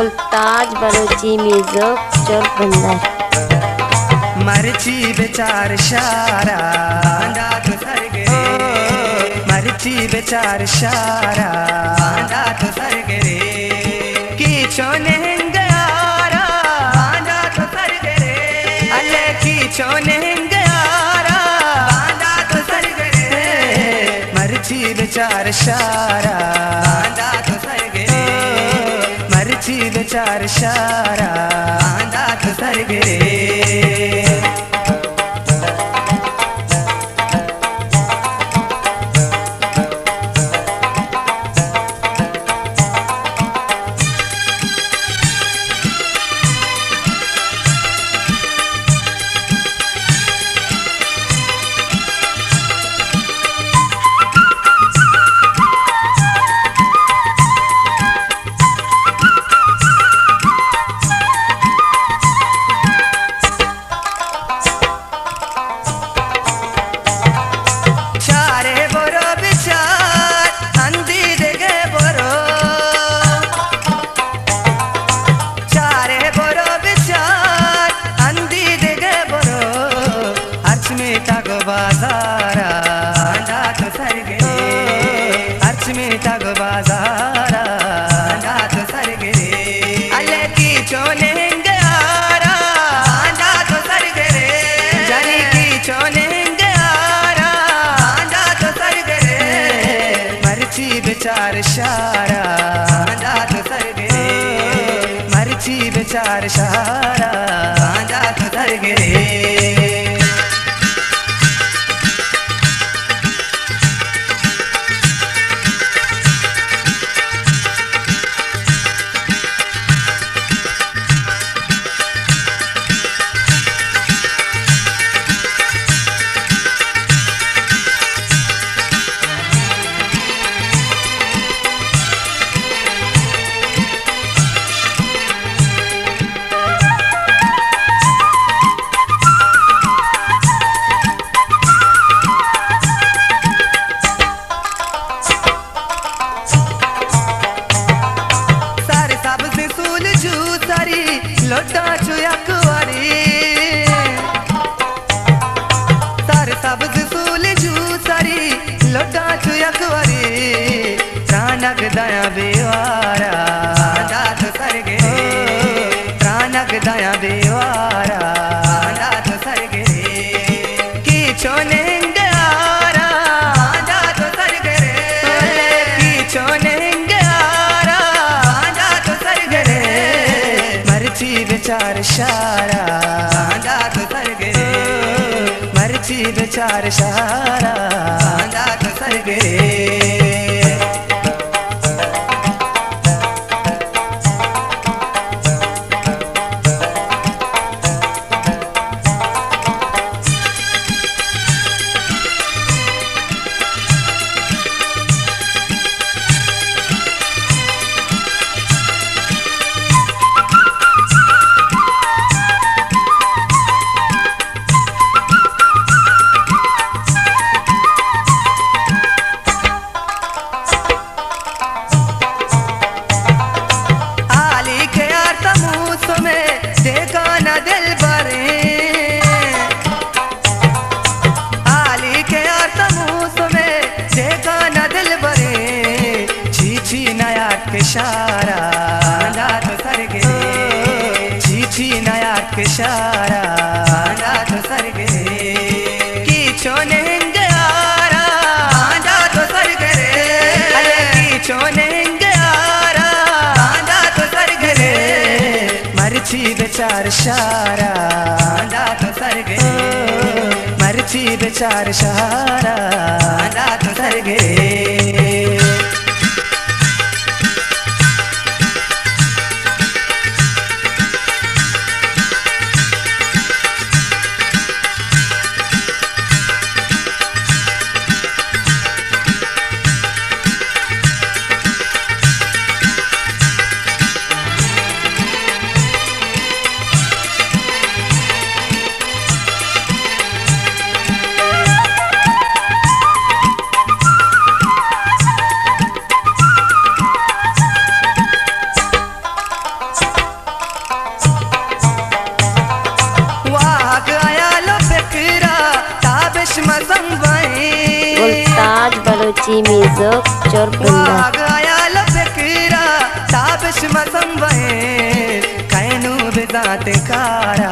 ممتاز بلوچی میوزک چرک بندر۔ مرچی بچار شارا، باندا تو سرگرے۔ مرچی بچار شارا، باندا تو سرگرے۔ کیچو نہنگ یارا، باندا تو سرگرے۔ الے کیچو نہنگ یارا، باندا تو سرگرے۔ مرچی بچار شارا، باندا تو سرگرے۔ مرچی بچار شارا، باندا تو سرگرے۔ چارے برو بچار، ہندی دگہ برو۔ چارے برو بچار، ہندی دگہ برو۔ ہرچ میتگ و بازارا، باندا تو سرگرے۔ ہرچ میتگ و بازارا، باندا تو سرگرے۔ الے کیچو نہنگ یارا، باندا تو سرگرے۔ جنی کیچو نہنگ یارا، باندا تو سرگرے۔ مرچی بچار شارا، باندا تو سرگرے۔ مرچی بچار شارا، باندا تو سرگرے۔ سر سبز سول جو سری، لڈا چو یک واری۔ سر سبز سول جو سری، لڈا چو یک واری۔ ترانگ دایا بیوارا، باندا تو سرگرے۔ ترانگ دایا بیوارا، باندا تو سرگرے۔ کیچو نہنگ یارا، باندا تو سرگرے۔ کیچو نہنگ یارا، باندا تو سرگرے۔ مرچی بچار شارا، باندا تو سرگرے۔ مرچی بچار شارا، باندا تو سرگرے۔ حالی کہ آرت موسم دیگان دلبریں۔ حالی کہ آرت موسم دیگان دلبریں۔ چی چی نیارت کہ شارا، باندا تو سرگرے۔ چی چی نیارت کہ شارا، باندا تو سرگرے۔ کیچو نہنگ یارا، باندا تو سرگرے۔ الے کیچو نہنگ یارا، باندا تو سرگرے۔ مرچی بچار شارا، باندا تو سرگرے۔ مرچی بچار شارا، باندا تو سرگرے۔ میوزک چرپندہ۔ واہ خیال فکرا تابش مزن بئے، کینو بزانت کارا۔